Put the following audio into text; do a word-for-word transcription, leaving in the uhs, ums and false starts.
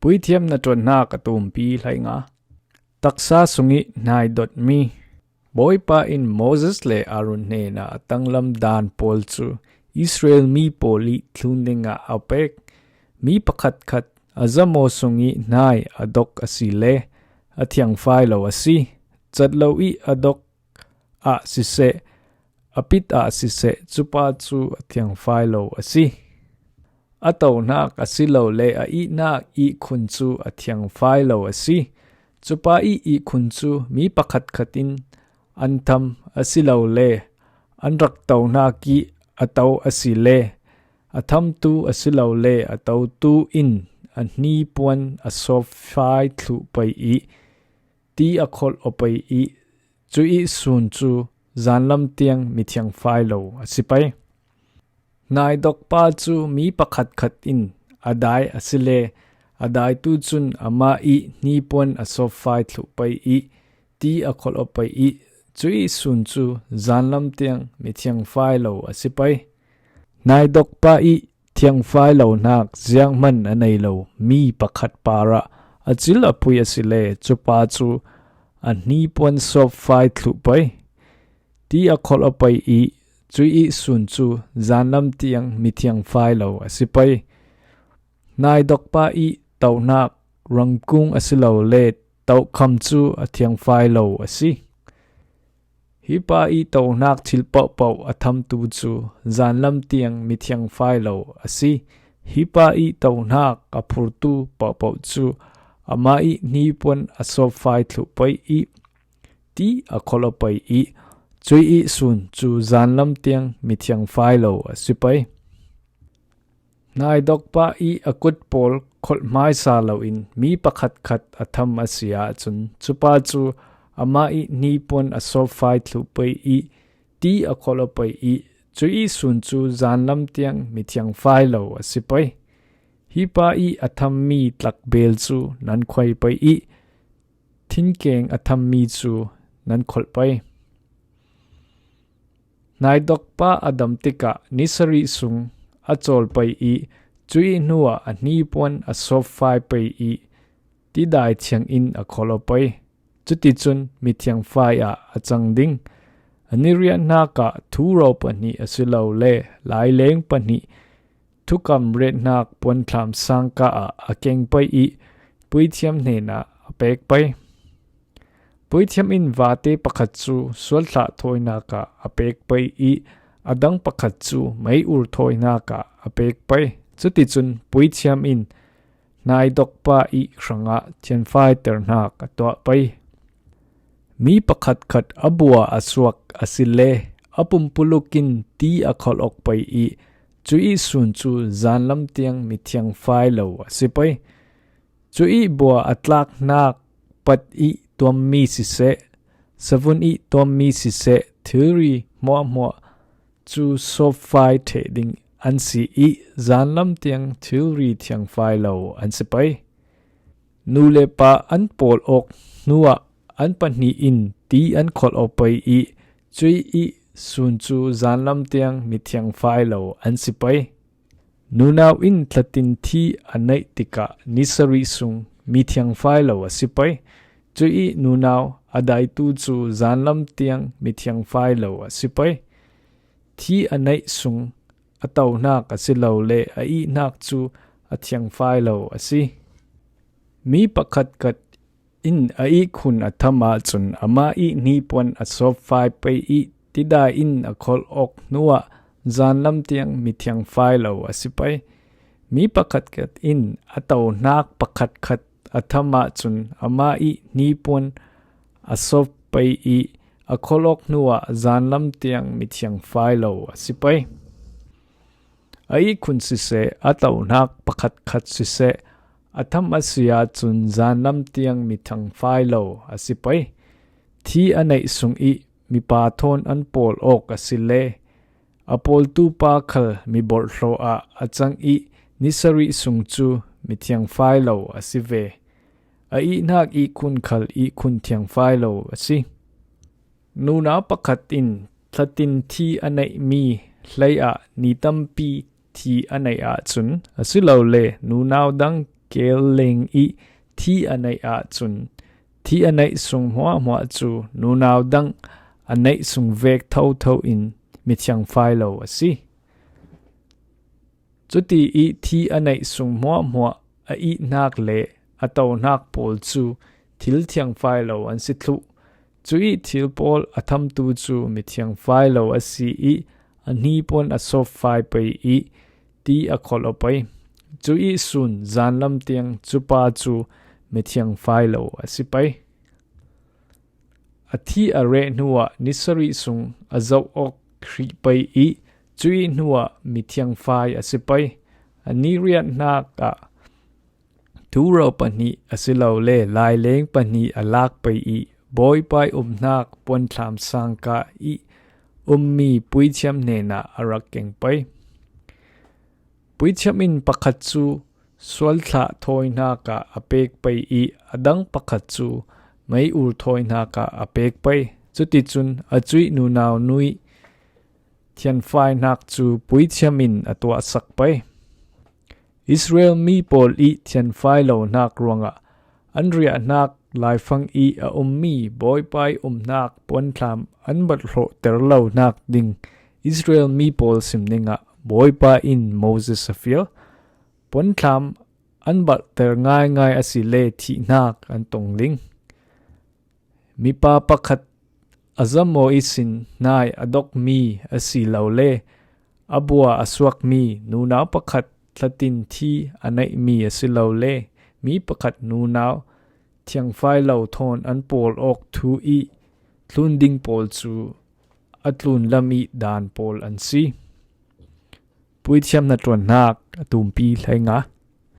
Puithiam na ṭuannak a tumpi hleinga. Taksa sungih hnai dotmi. Bawipa in Moses le Aaron hnenah a tanglam dan pawl cu Israel mi pawl ih thlun dingah a pek. Mi pakhatkhat a zamaw sungih hnai a dok a si le a thiangfai lo a si. Catlo ih a dok ah siseh, a pit ah siseh, cupa cu a thiangfai lo a si. A tohnak a si lo le a ihnak ihkhun cu a thiangfai lo a si. Cupa ih ihkhun cu mi pakhatkhat in an tham a si lo le an rak tohnak ih a to a si le a thamtu a si lo le a totu in a hnipuan a sawpfai thluh pei ih ti a kholh aw pei ih cuih sun cu zanlam tiang mithiangfai lo a si pei. Naidokpa cu mi pakhatkhat in a dai a si le a daitu cun amah ih hnipuan a sawpfai thluh pei ih ti a kholh aw pei ih cuih sun cu zanlam tiang mithiangfai lo a si pei. Naidokpa ih thiangfai lonak zianghman a nei lo mi pakhat parah a cil a pui a si le cupa cu a hnipuan sawpfai thluh pei. Ti a kholh aw pei ih cuih sun cu zanlam tiang mithiangfai lo a si pei. Naidokpa ih tohnak ramkung a si lo le tohkham cu a thiangfai lo a si. Hi pa ih tohnak thil pohpoh a thamtu cu zanlam tiang mithiangfai lo a si. Hi pa ih tohnak a phurtu pohpoh cu amah ih hnipuan a sawpfai thluh pei ih ti a kholh aw pei ih cuih sun cu zanlam tiang mithiangfai lo a si pei. Naidokpa ih a kut pawl kholh hmaisa loin mi pakhatkhat a tham a si ahcun cupa cu amah ih hnipuan a sawpfai thluh pei ih ti a kholh aw pei ih cuih sun cu zanlam tiang mithiangfai lo a si pei. Hi pa ih a thammi tlakbel cu nan khuai pei ih thinkeng a thammi cu nan kholh pei. Naidokpa a dam tikah ni sarih sung a cawl pei ih cuih hnuah a hnipuan a sawpfai pei ih tidai thiangin a kholh aw pei. Cuticun mithiangfai ah a cang ding. A ni riahnak ah thuro pahnih a si lo le laileng pahnih thukam retnak puanthlam sangka ah a keng pei ih puithiam hnenah a pek pei. Puithiam in vate pakhat cu sualthlah thawinak ah a pek pei ih a dang pakhat cu mei ur thawinak ah a pek pei. Cuticun puithiam in naidokpa ih hrangah thianfaiternak a tuah pei. Mi pakhatkhat a bua a suak a si le a pumpuluk in ti a kholh awk pei ih cuih sun cu zanlam tiang mithiangfai lo a si pei. Cuih bua a tlaknak pat ih tuammi siseh, savun ih tuammi siseh, thilri hmuahhmuah cu sawpfai ṭheh ding an si ih zanlam tiang thilri thiangfai lo an si pei. Nu le pa an pawl awk hnuah an pahnih in ti an kholh aw pei ih cuih sun cu zanlam tiang mithiangfai lo an si pei. Nunau in thlatin thi a neih tikah ni sarih sung mithiangfai lo a si pei. Cuih nunau a daitu cu zanlam tiang mithiangfai lo a si pei. Thi a neih sung a tohnak a si lo le a ihnak cu a thiangfai lo a si. Mi pakhatkhat in a ihkhun a tham ahcun amah ih hnipuan a sawpfai pei ih tidai in a kholh awk hnuah zanlam tiang mithiangfai lo a si pei. Mi pakhatkhat in a tohnak pakhatkhat a tham ahcun amah ih hnipuan a sawp pei ih a kholh awk hnuah zanlam tiang mithiangfai lo a si pei. A ihkhun siseh, a tohnak pakhatkhat siseh, a tham a si ahcun zanlam tiang mithiangfai lo a si pei. Thi a neih sung ih mipa thawn an pawl awk a si le a pawltu pa khal miborhhlawh ah a cang ih ni sarih sung cu mithiangfai lo a si ve. A ihnak ihkhun khal ihkhun thiangfai lo a si. Nunau pakhat in thlatin thi a neihmi hlei ah ni tampi thi a neih ahcun, asilole nunau dang keel leng ih thi a neih ahcun, thi a neih sung hmuahhmuah cu nunau dang a neih sung vek thotho in mithiang fai lo a si. Cuti ih thi a neih sung hmuahhmuah a ihnak le a tohnak pawl cu thil thiangfai lo an si thluh. Cuih thil pawl a thamtu cu mithiang fai lo a si ih a hnipuan a sawp fai pei ih ti a kholh aw pei. Cuih sun zanlam tiang cupa cu mithiang fai lo a si pei. A thi a reh hnuah ni sarih sung a zoh awk hrih pei ih cuih hnuah mithiang fai a si pei. A ni riatnak ah thuro pahnih asilole laileng pahnih a lak pei ih Bawipa ih umnak puanthlam sangka ih ummi puithiam hnenah a rak keng pei. Puithiam in pakhat cu sualthlah thawinak ah a pek pei ih a dang pakhat cu mei ur thawinak ah a pek pei. Cuticun a cuih nunau nuih thianfainak cu puithiam in a tuahsak pei. Israel mi pawl ih thianfai lonak ruangah an riahnak laifang ih a ummi Bawipa ih umnak puanthlam an balh hlawhter lonak ding Israel mi pawl sim dingah Bawipa in Moses a fial. Puanthlam an balhter ngaingai asile thihnak an tong ding. Mipa pakhat a zamaw ihsin hnai a dokmi asilole a bua a suakmi nunau pakhat thlatin thi a neihmi asilole mi pakhat nunau thiangfai lo thawn an pawl awk thu ih thlun ding pawl cu a tlunlam ih dan pawl an si. Puithiam hnaṭuannak a tumpi hleinga.